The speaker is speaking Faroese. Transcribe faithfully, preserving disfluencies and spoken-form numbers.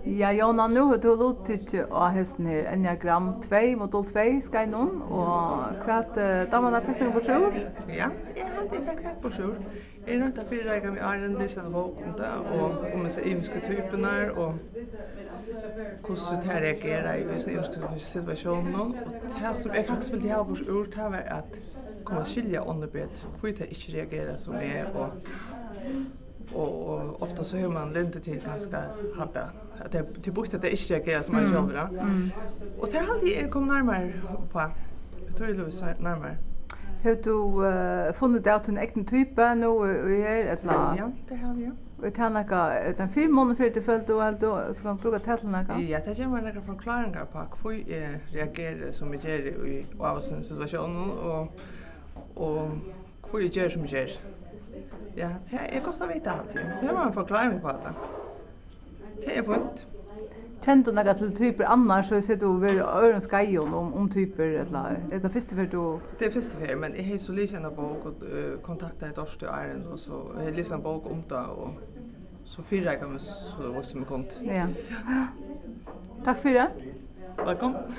Ja, Jóna, nú hevur tú luttikið á hesum her Enneagram tvey, modul tvey skeiðinum, og hvat, eh, dámar tær, fekst tú nakrar brosjúrur? Ja, eg haldi, eg fekk nakrar brosjúrur. Eg royndi at fyrireika meg áðrenn, lesa eina bók um tað, og um hesar ymisku typurnar, og hvussu tær reagera í hesum ymisku situatiónunum. Og tað, sum eg faktiskt vildi hava burtur úr, tað var at koma at skilja onnur betur, hví tey ikki reagera sum eg, og, og, og ofta so hevur mann lyndi til kanska at halda, at tað, tað er býtt, at tey ikki reagera sum ein sjálvur, ja. Og tað haldi eg er komið nærmari uppá, betydeligvís nærmari. Hevur tú, eh, funnið tað av tín egnu typu nú í, í her, ella? Ja, tað havi eg. Og er tað nakað, er tað ein fyrimunur fyri teg, følir tú, heldur tú, at tú kanst brúka tað til nakað? Ja, tað gevur mær nakrar forklaringar uppá, hví eg reageri, sum eg geri í ávísum situatiónum, og, og hví eg geri, sum eg geri. Ja, tað er gott at vita altíð. So hevur mann ein forklaring uppá tað. Tað er fínt. Kennir tú nakað til typur annars, so sigur tú verið á øðrum skeiðum um, um typur, ella er tað fyrstu ferð, tú? Tað er fyrstu ferð, men eg hevði so lisið eina bók og, eh, kontaktaði Dorthu áðrenn, og so hevði lisið eina bók um tað, og so fyrireikaði meg so vítt sum eg kundi. Ja. Takk fyri. Vælkomin.